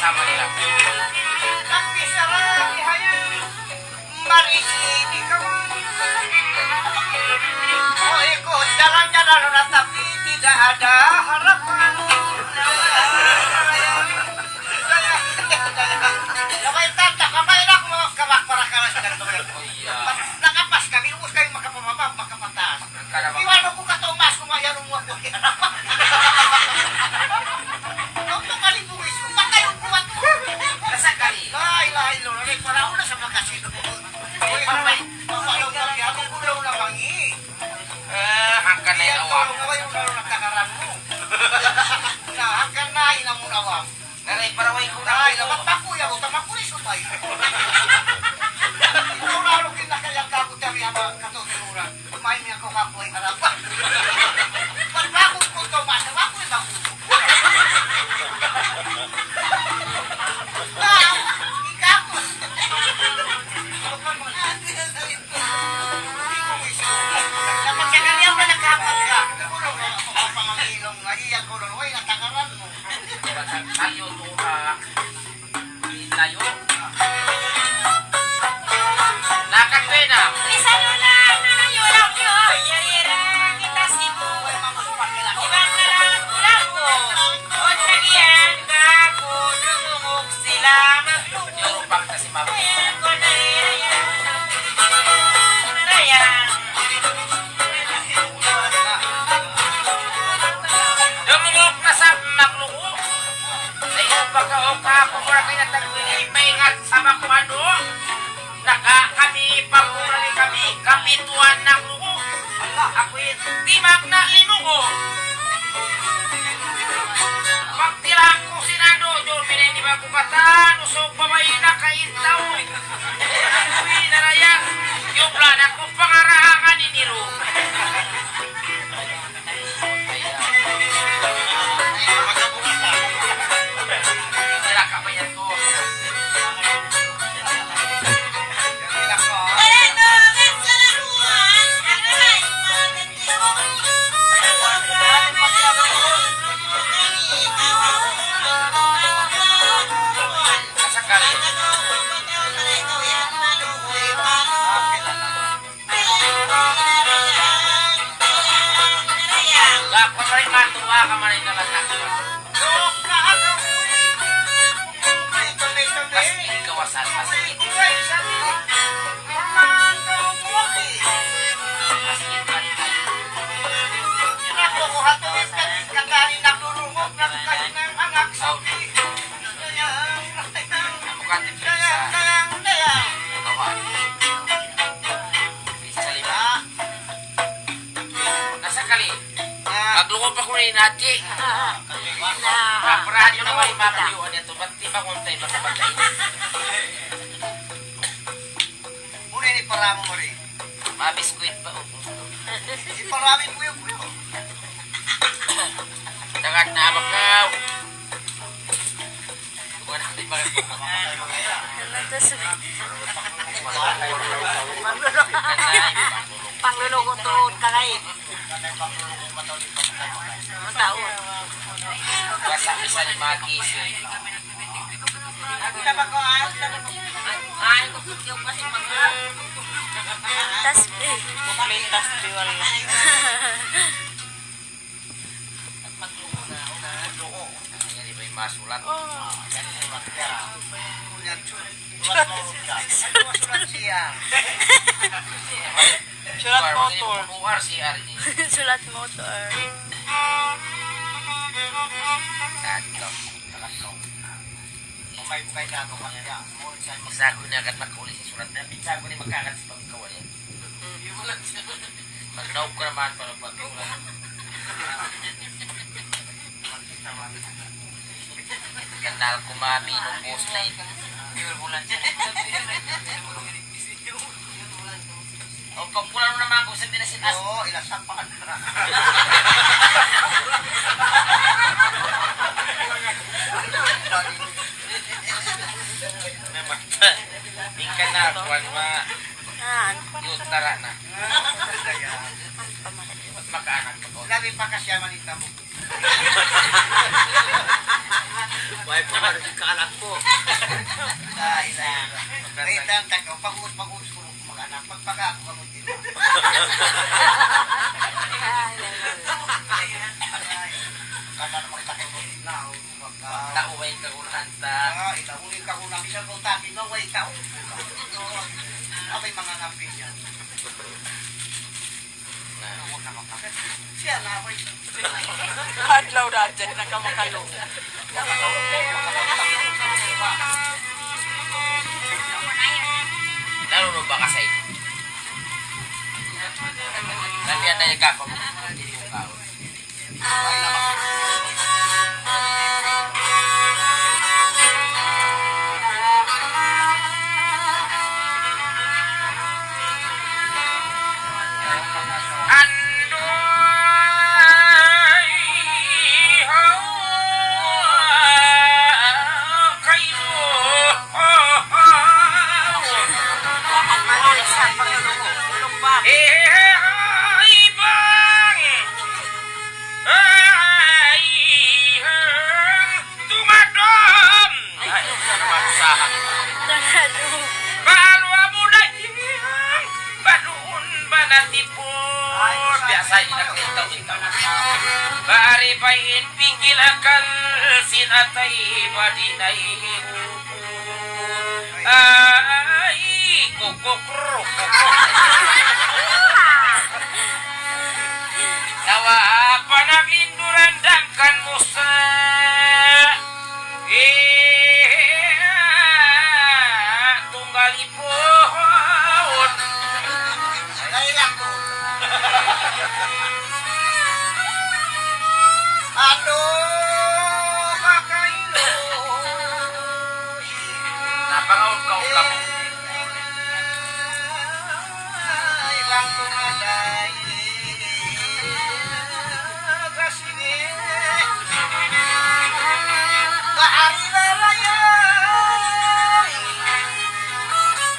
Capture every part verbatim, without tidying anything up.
Tama nila. Tapi sarang dihayang mari ini kawan. Oh, ikut jalan-jalan orang tapi tidak ada harapan. Labay tanta, kabay na aku mga kabak para karas dan kabay. Oh, iya. Nakapas kami, ubus kayo makapamaba, makapatas. Iwan aku ka Tomas, kumayan mo ako. Ang pangalipungis ko, patay ang buhat mo. Nasakali. La ilaha illallah, may paraon na sa makasino. Uy, para may, mapalaw na kaya, kung kulaw na mangi. Eh, hangkan na yan, awa. Kulaw na, kulaw na, takaran mo. Na, hangkan na, ina mo na, awa. Naray, para way ko na. Ay, lamat pa, kuya, o, tama ko rin, sumay. Ikaw na, ano, kinakayang gago, tari, ama, katuturan. Kumain niya ako, kapoy, harap. Pag bakit ko ito, masa, bakit ba ko? Ah, ikaw. Dapat sa kanya pa nakahapag ka. Ako lang, ako, pamangilong, naiyak ko lang, uy, natakaran mo. Tayo, tura. Tayo. Lakat pena. Isa nuna, nuna, yulaw nyo. Yarira, kita sibu. Iban na lang, kulang ko. O, sagiyan, gago, dumungog sila, magluto. Yung pang kasi mabuk. Ayan, ko na rin, ayan. Ayan. Dumungog na sa magluto. Sa iyo, pagka-, o, kapo, wala kayo natagpili, maingat sa makuhado. Naka-, kami, pagpurali kami, kapituan na ko. Aku in, timag na limugo. Pagtira ko sinado, Jomine, di ba ko katan, usog babayi na kaintaw. Uwi na raya, yubla na ko pangarahangan ni Niro. Lakuan maray matuwa ka maray na latak. Mas ikawasan, mas ikawasan. Mas ikawasan. Bukan di bisa. Bawa. Bisa lima. Nasakali. Maglungo pa ku na in hati. Kaparahan nyo naman in mapaliwan niya to. Ba't di ba kung tayo magkapatay? Muna ini para mo, Mari. Mabiskwit pa, oh. Di para mo, puyo, puyo. Dagat na, bakaw. Ano to, sir? Pangluluto, tuod ka na eh. Ang tao. Basta isa ni Maki, sir. Tasbih. May tasbih, wala. Yan, di ba yung masulat? Oh. Sulat motor. Sulat motor. Isa aku na agad makuli sa surat na. Isa aku na magkakat sa pagkawa yan. Magnaog ka naman para pag-, kanal ko mami nung boss na yun. O, pagpula nung naman ako sa Pilipinas. Oo, ilasapan. Namatay. Di ka na, kuwan ma. Ah, ano pa? Yun, tara na. Ano pa mahal? Makaangat pa ko. Labi pa kasi ang manita mo. May pa ka rin kaangat. Ay, ay, ay. Tau way kagunahan ta. Ah, ikaw uli ka muna. Bisan kung tabi na, way tau. Abay, mga ngapin yan. Na. Siya na, way. Adlaw na dyan, nakamakalo. Lalu nu ba kasi? Nanti ada yang kapag Ay, tumadum! Ay, maksahan. Balu amu na jimang, baluun ba na tipun? Biasa ini nak minta minta. Bari pa in pingkil akal sin atay badinay. Ay, kukukruk, kukukruk. Tawa pa naglinduran dangkan musa. Eh, tunggal ipun. Ay, laku. Aduh, kakailu. Napangaw-kaw kamu. Ilang tumaday. Kasini. Bahari raya.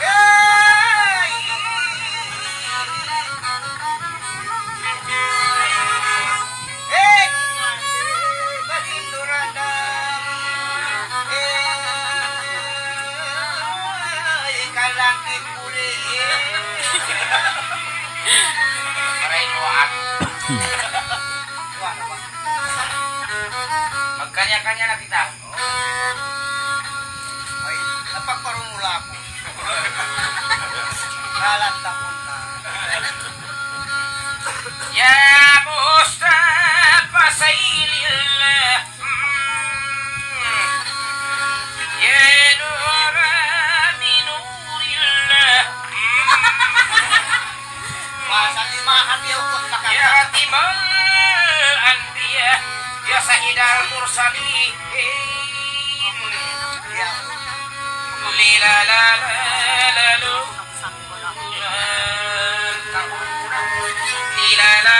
Hey. Hey! Bagindu Radang. Hey! Kalangkit puli. Maray nuwaan. Magkanya-kanya na kita. Ay, napagparumula aku. Nalantakun na. Ya Mustafa Sayyidillah. Ya Nura min Nurillah. Masa limahan niya ukot na kanya. Ya Khatimal Anbiya, ya Sayyidal Mursalin. Li la la la la lu. Li la la.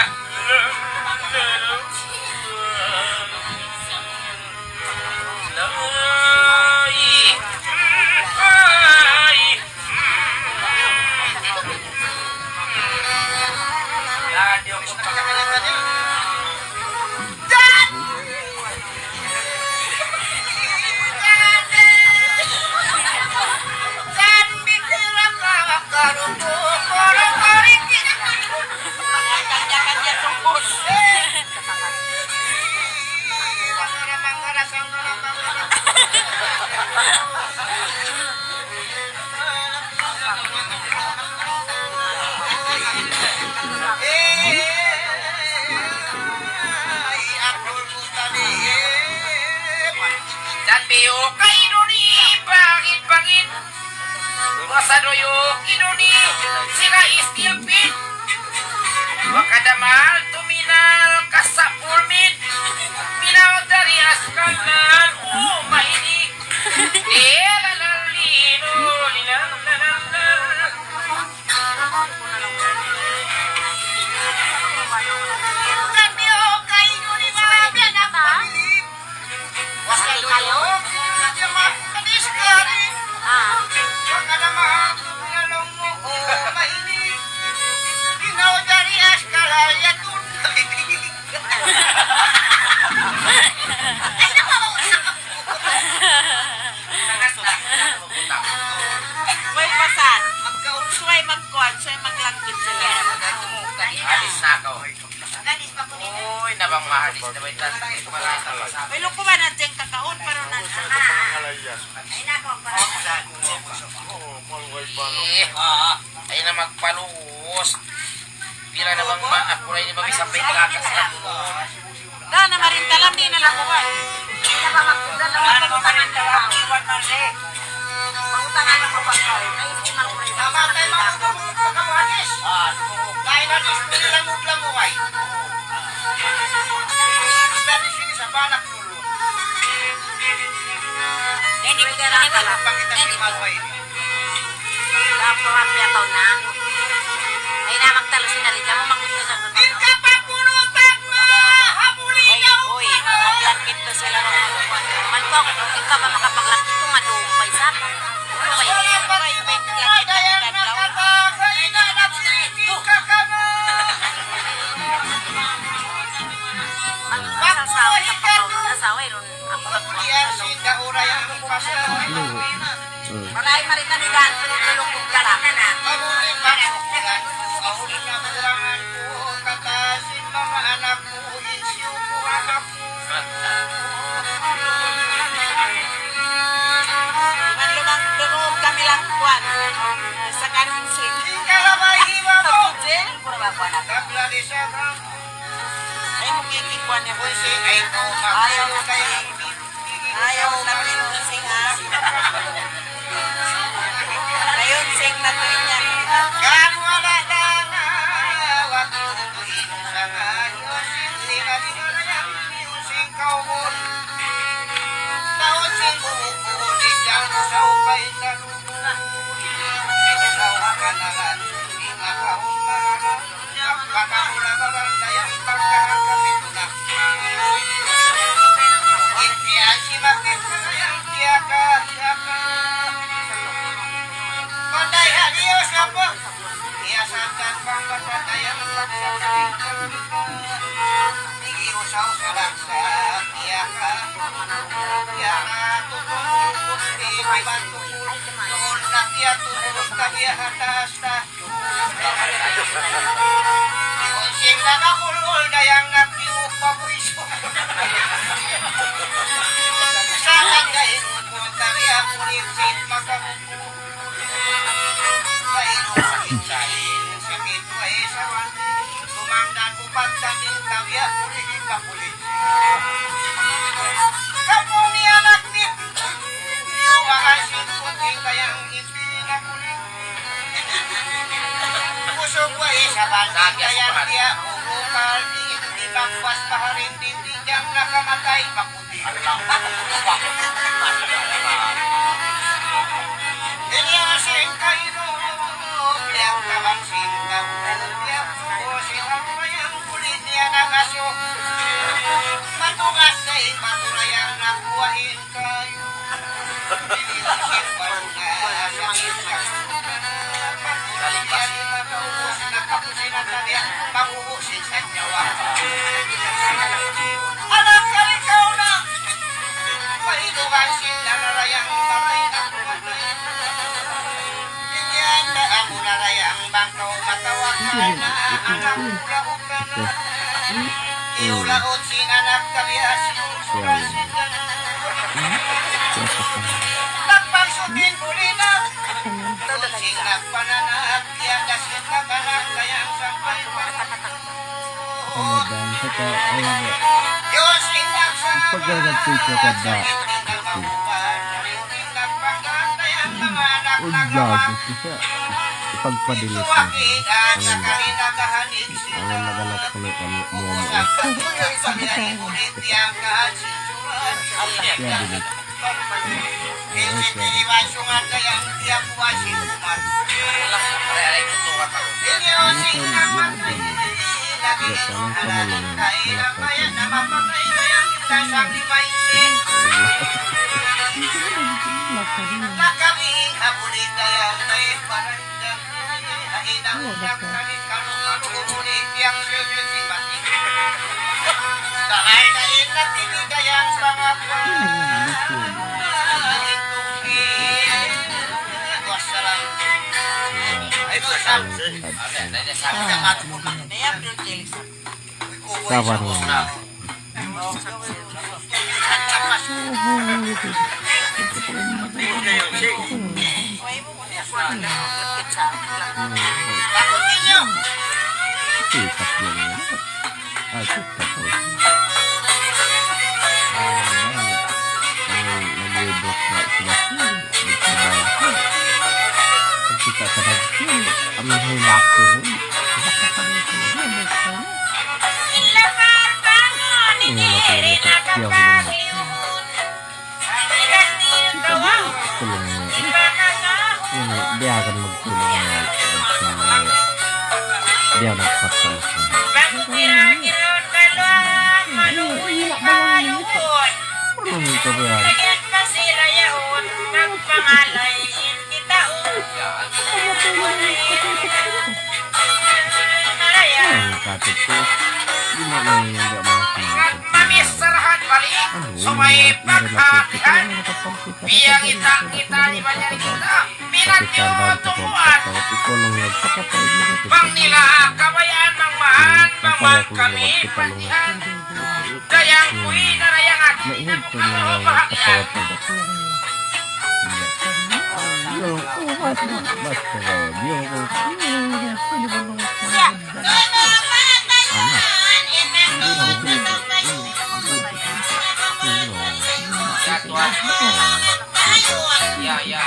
Tan biyu kay duni pangit-pangit. Wa saduyuk iduni sila istilpit. Wa kadamal tuminal kasapulmit. Minaw dari askalan umahinik. Ilalalinu, ilalalala. Kami o kayo ni mga anak pamilip. Wasa kayo? Ah. Wa ka na mahal ko, pinalong mo ko, mahilig. Minaw dari askalan, yatun. Way pasan. Subay magkuan, subay maglangkit sila. Hadis na kaw. Uy, na bang mahadis na ba ita? May lukuman na dyan kakaon, pero na. Ay, nako, para. Eh, ay na magpaluos. Pila na bang ma-, aku na ini ba, bisan pa ikakas na. Da, na marintalam di na lakuan. Di na ba magkudan na marintalam? Pangutang ano ko ba? Ay, hindi man ko rin. Namatay, mga utang, mga kapatid. Ah, lain na, Diyos, kung ilang utang mo, ay. Sabi, sige, sa banak mo. Hindi, hindi. Dapat pamapya tau na. Ay na, magtalo si Narita mo, magtalo sa. Uy, uy, maglakit na sila ng malukuan. Mantok, ikaw ba makapaglakit kung madung pa isa? Uy, uy, maglakit na sila ng Magsasawa sa pagkaon na sawa, iron ako. Ano? Mm. Maray, marita ni Dan, tulog-tulog ka lang. Iban lumang dunod kami lang kuwan. Sa kanun si Jose, pura ba kuwan ako? Ay, mukiki kuwan niya, Jose. Ayaw, ayaw na pinusing, ha? Ayun, sing na to niya. Pagkakapit ka ba? Uy, gago, kisa ipagpadilis na. Ang ganda. Ang maganap ko na kami, muwa mo. Sabi ka. Yan, delete. Oo, sir. Yes, sir. Ang kamulong. Wala pa ito. Kawan mo. Sikat lang yan. Ah, sikat lang. Ah, nag-, nag-, nag-block na sila. Nagtrabaho ko. Pagkita ka nag-, kami hilak ko, eh. Wala ko lang ito. Di ako lang ito. Tulung. Ini, dia akan magtulung na. Dia nagpatulung. Tulung ito ba yan? Ay, kapit ko. Di mo na yun, hindi ako makakita. Mamisarahan balik, ano, sumay yun, pagkakihan. Biyang kita, kita, iba niya kita. Minat niyo tumuan. Bang nila kabayaan, mangmahan, mangmahan kami, pagkakihan. Dayang kuwi na dayang ati na mukha ko, bahagi yan. Ya, ya.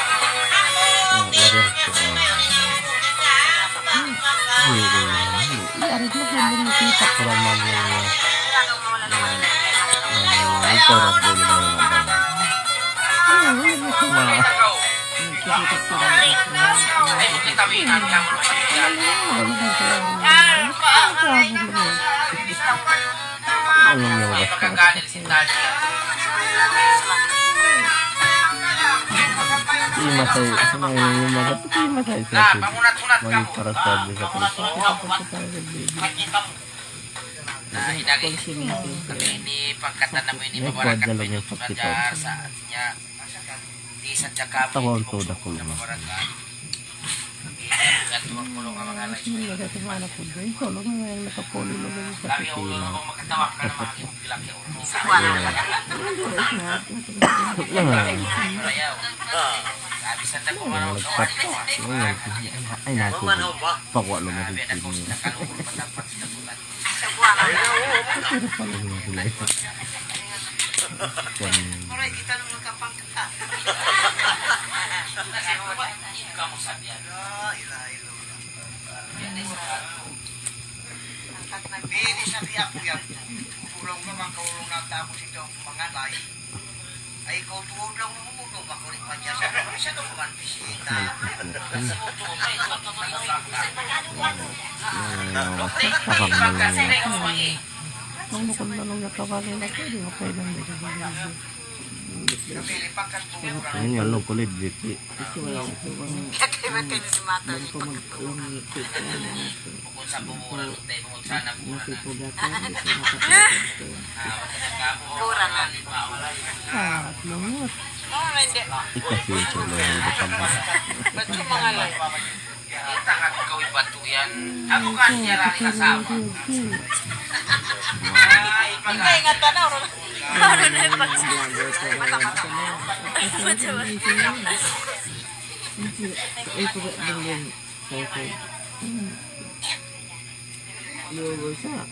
Ini masih, ini masih, ini masih, ini masih. Nah, ini pagkatan namu ini, mabarakat pa ini, belajar sa niya. Di sadja kami, di mo sa mabarakat. Bini sabi aku yan. Ulung naman ka ulung na tapos ito mangalay. Ay, ikaw tuod lang mo, no, makuri pa dyan. Sabi ko, isa daw man bisita. Abang na lang. Nung nukun na nung nakabali na ko, di ko pwede na. Ini yang lo kulit jiti. Kaya ba tayo si Mata? Bukun sa bumuran, bukun sa naburan. Mura na. Ah, lumot. Oh, hindi. Ikasi yung problema ng kapag-, ba't yung mga live? Kita nga ikaw iba to yan. Ako ka niya lang kasama. Hindi, ingat ka na, Ron. Ron, eh, pag-, mata ka. Mata ka. Lugo sa.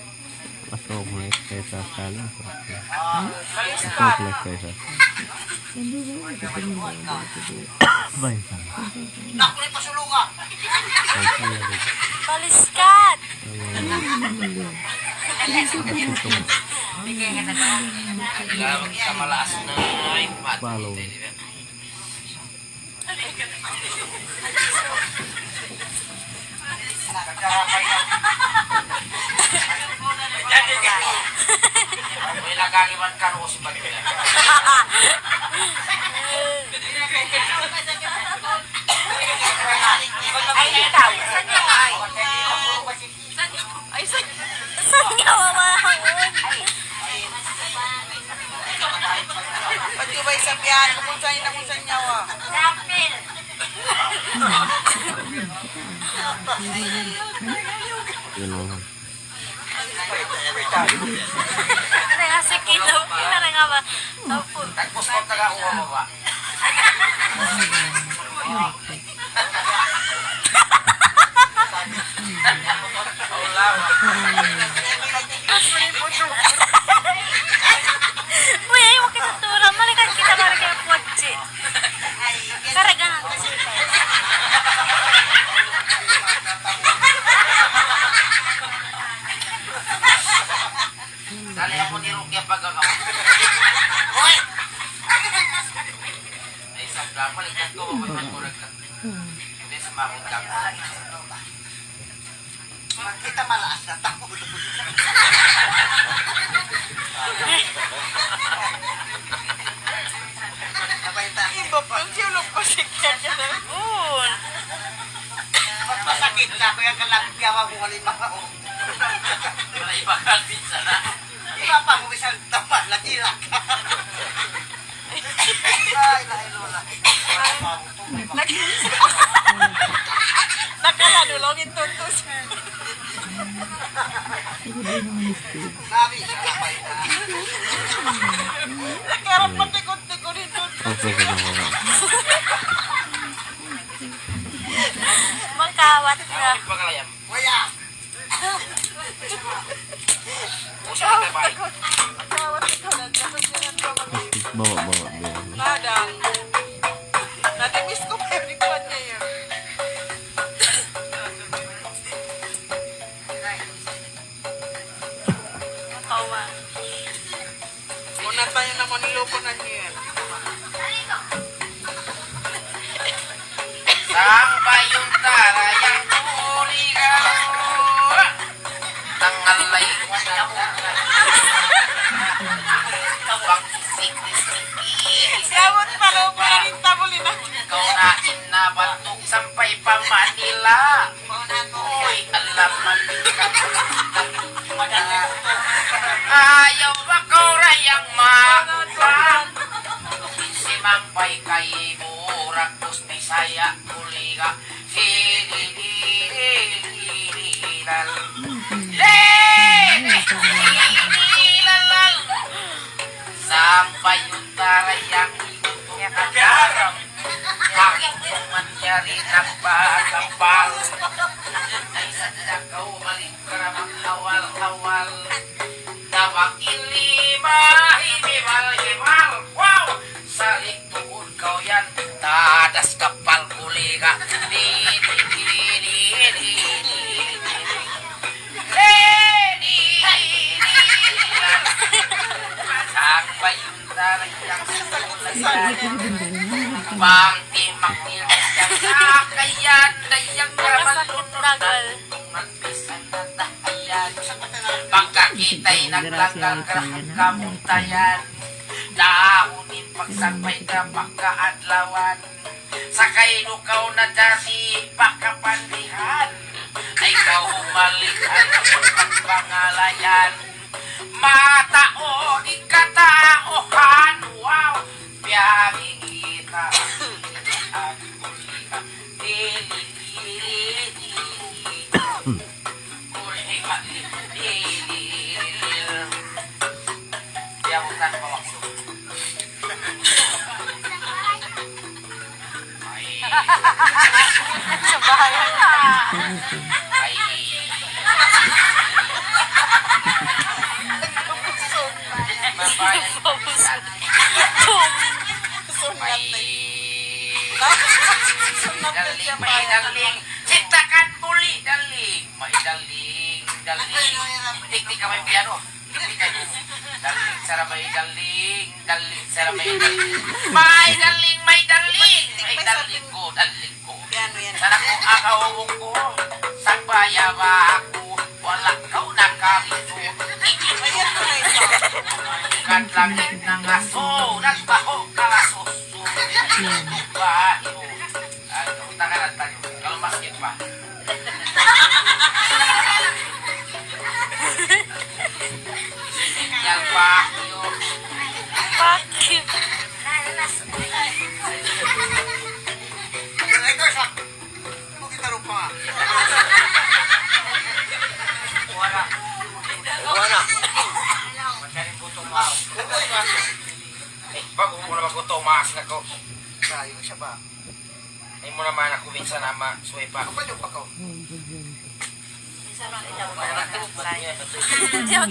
Pasok na kaysa sa ano. Pasok na kaysa. Bay, sa. Baliskat! Follow. Ay, ikaw. Ay, sa, sa nyawa, mahal. Pati ba yung sabihan mo kung saan na kung saan nyawa? Yun, oh. Nangasikilaw. Yun na nga ba? Tapos. Tapos ko taga uwa mo ba? Uy, ayaw kita tura. Malikan kita para kaya kotse. Karagangan kasi. Dali ako ni Rukia pagkakawa. Hoy! Ay, sa drama, ligtas ko, mabuhay ko, nagka-, hindi, sumakot ka. Kita malaas na tao. Iba pa, sino pa si Kevin? Un. Masakit na ako yung kalagyawa ko, halimbawa. Wala iba ka, pizza na. Iba pa, kung isang tamad, lagi lang. Ay, lahi, lola. Nag-, nakalado lang yung tutus. Sabi, sabay na. Nagkarap patikot-tikot yung tutus. Opo, opo, opo. Makawat na. Kuya! Bawa, bawa, bawa. Ladang. Nati-miss ko pa yung likuan niya yun. Makawa. Una tayo naman, nilupo na niya. Sang bayuntara yang tuligaw. Tangal lay. Kabang siki-siki. Siyawat pa, lupo na rin tabuli na. Ikaw na in na bantuk sampay pa Manila. Uy, alam man ka. Ayaw ba kaw rayang makupan? Simampay kay Burak, Bus Bisaya, Kuliga. Hi, hi, hi, hi, hi, hi, lal. Hi, hi, hi, lal, lal. Sampay untara yang ikutung ajaran. Bakit mo mangyari nagpakapal? Ay, sadya kaw, balik ka na maghawal-hawal. Tabang in lima, himimal-himal. Wow! Salik tuud kaw yan. Tadas kapal, Kuliga. Di, di, di, di, di, di, di. Sang bayuntara yang sukul. Bang timak timak yang sakayan, dayang karaman tuntunan. Tungan pisan na tahayan. Pagkakitay naglanggang karahang kamuntayan. Dahunin pagsampay ka pagkaadlawan. Sakay dukaw na dari pakapandihan. Ay kaw humalihan pagpangalayan. Matao di katauhan. Wow. Biya' kita. Dili, dili, dili. Di ako tan mawakso. Ay. Subahay. Ay. Mabay. Ay. Darling, my darling. Ciptakan buli, darling. My darling, darling. Tik-tik ka may piano. Darling, sarabay, darling. Darling, sarabay, darling. My darling, my darling. My darling ko, darling ko. Piano yan. Sana ko akawawong ko. Sagbaya ba ako? Wala kaw nakarito. Ayan ko na ito. Kadlangit ng aso, nagbaho ka aso. Baho. Ano, takaran tayo. Kalau masjid pa. Sinyal pa. Fuck you. Ito, isa. Ano kita rupa? Wala. Tumaas na kaw. Sayu siya ba? Ay mu naman aku minsan ama, suway pa. Kapal yung pakaw.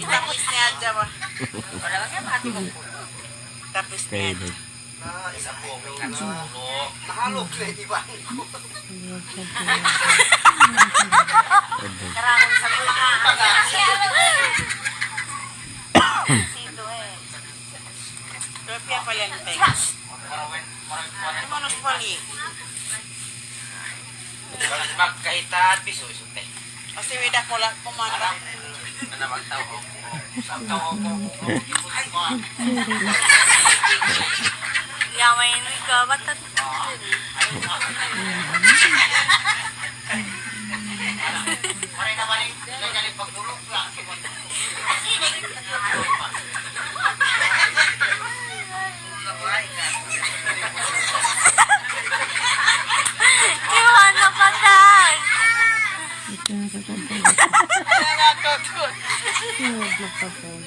Tapos niya, Jawa. Tapos niya. Kainit. Ah, isa po, may katsulo. Nahalog na yung iba. Karahon sa mga. Sito eh. Pero piya pala yung text. Ano mo nus pali? Magkaitan, piso, iso, te. Kasi wida ko lang kumanda. Ano naman tao? Sa tao ko, Yamay ini ka, ba't Iwan na patay. Ito na sa tampal. Huwag magpapal.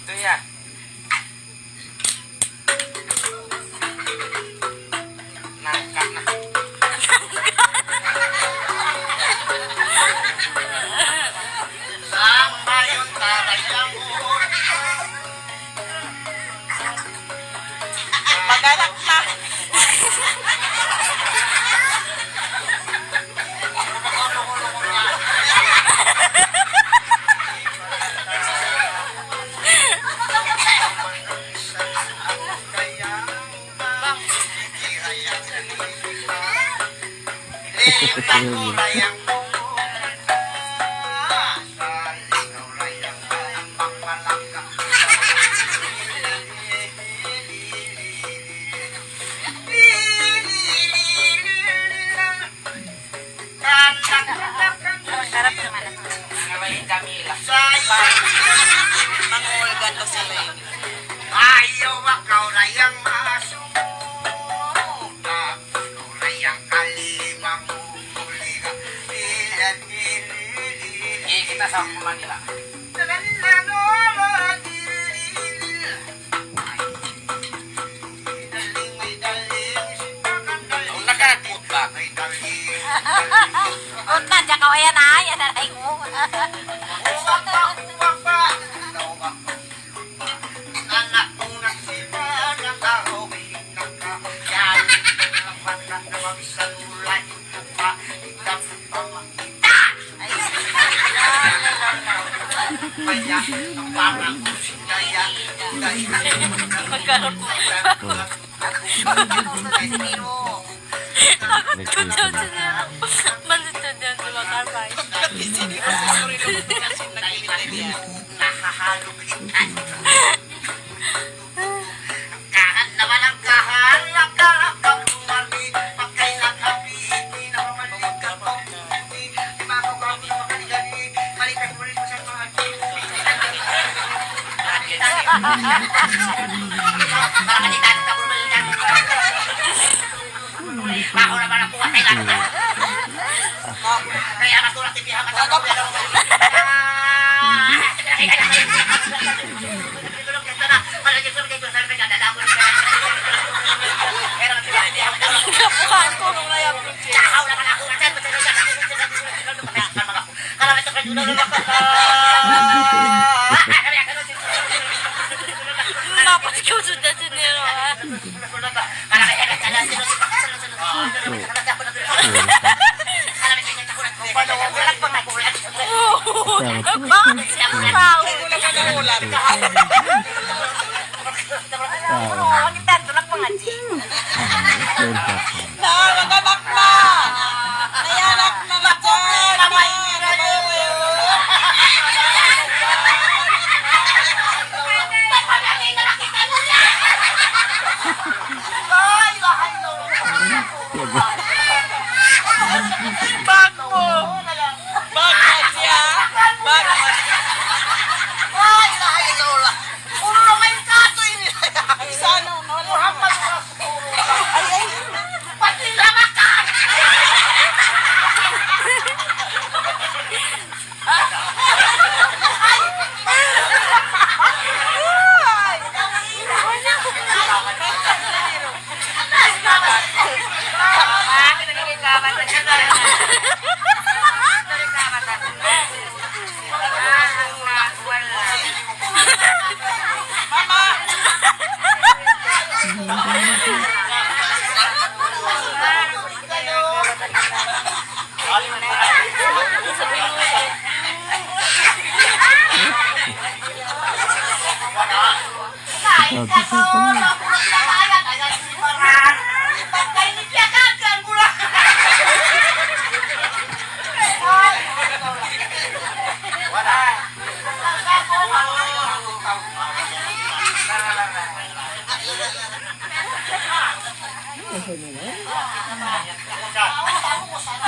Ito yan. Nangka na. Sambayun tarayang. Mag-anak na. Harap naman. Mangulgan to sila eh. Ayaw makaw na yang masumuta. Ikaw na yang kalimang muliga. Ilan, ilan, ilan. Eh, kita sa Manila. Kung nagkakutbak. Utbak, diya kaw, ayan, ay, ayan, aray mu. Magkaroon. Ako, tutututu. Maluto din, di ba, Carmine? Bukan, kurung na yan, bro. Dapat ikaw sudah sendiri, ah. Oo. Bakit siya tao? Tao. Ang tanto lang pangadji. Na, mag-anak na! May anak na na dyan! Bag mo! Bag mo siya! Bag mo!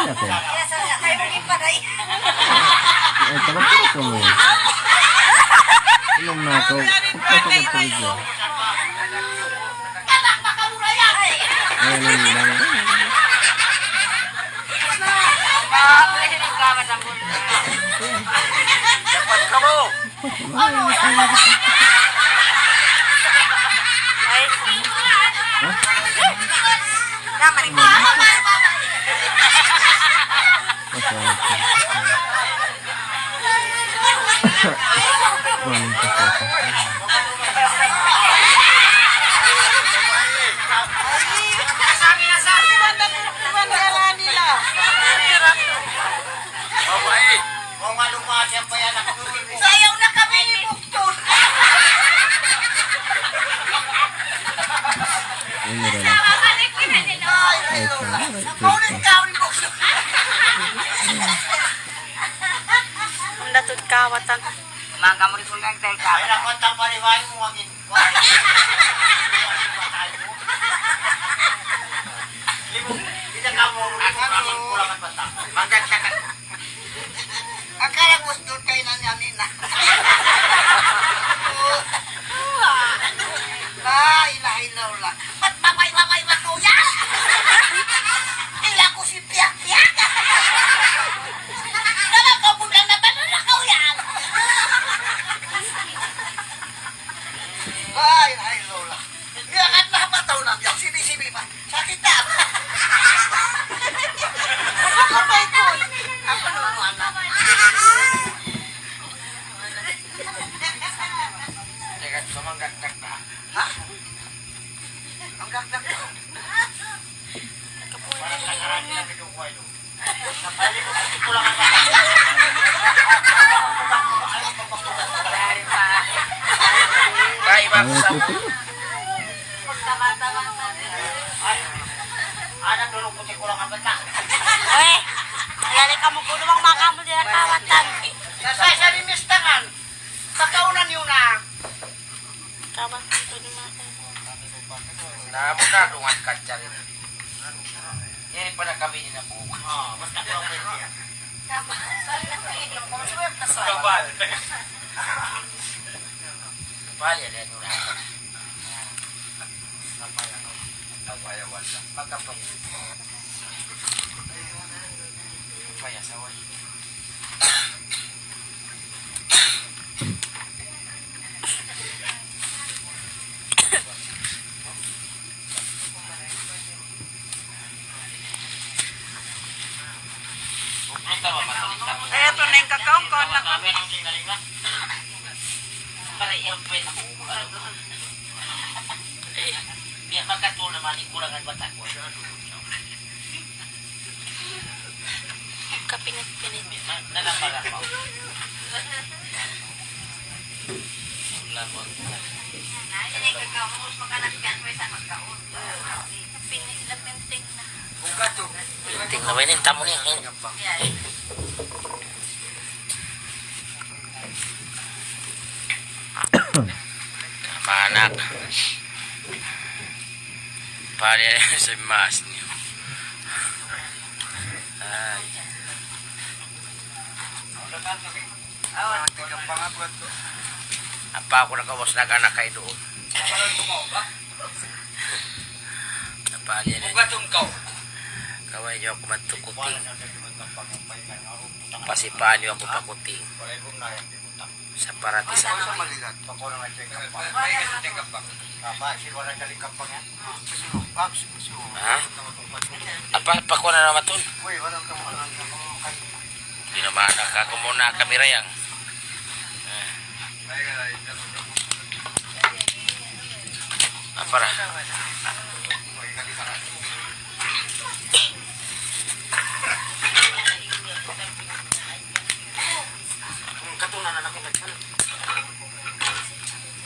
Ay, tapat-tapat kamu. Ilang na ako. Pagpasok ang tubig yan. Ayan, ayan, ayan. Babae. Kung maluma siya pa yan, ako. Sayaw na kami ni Bukton. Ay, mura na. Ay, ay, ay, ay. Kaulit ka, ulit Bukton. Ang datud kawatan. Mga kamurit mo lang tayo ka. Ay, naku, ang tapaliwan mo, wag in-, wag in-, Limon, hindi ka mo, ako, ako, kulang ang bata. Maganda ka. Akala ko, doon kayo na namin na. La ilaha illallah. Ba't babay-babay ba ko yan? Tila ko si Piyak-Piyak. Dapat ko bukan na ba na ko yan? La ilaha illallah. Niya kan na mataw na biya, sibi-sibi pa. Sakit na. Ako pa ito. Ako na ano, anak. Teka, sumanggat-gat na. Ha? Ang gagdag ko. Kapuwi na yung iwan niya. Ay, iba ko sa Ay, anak, tulog ko, tikulang ang bata. Uy, mayali kamu kuno, bang makamu di na kawatan. Nasa sa limistangan. Pagkaunan yun na. Kaban, pwede na. Na, muna, dungan ka dyan. Yan pala kami ni Nabu. Ah, basta ko ang pwede. Kabal. Kabal. Kabal, yan, yan, muna. Kapaya, kapaya, wala. Magkapaya. Kapaya, saway. Kaya ito na yung kakaon ko, naka- Biya' magkatulad naman, ikulangan bata ko. Kapinit-pinit. Pinit na pinting na. Pinting na ba ini? Tamu ni. Manak. Pari sa mas niyo. Ay. Apa aku nakawas na ka na kay doon. Apa niya na? Kaway niyo aku matukuting. Pasipaan niyo aku pakuting. Sa parati sa Ha? Apa, pakuha na naman tun? Di naman, nakakumuna kami rayang. Eh. Apa ra?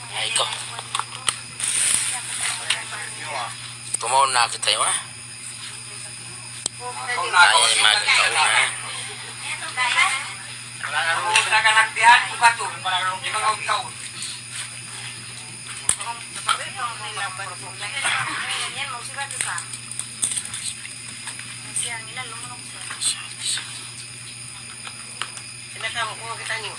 Ay, ikaw. Kumaun na kita, ha? Ay, magkaun na. Sila kamu, kung kita niyu.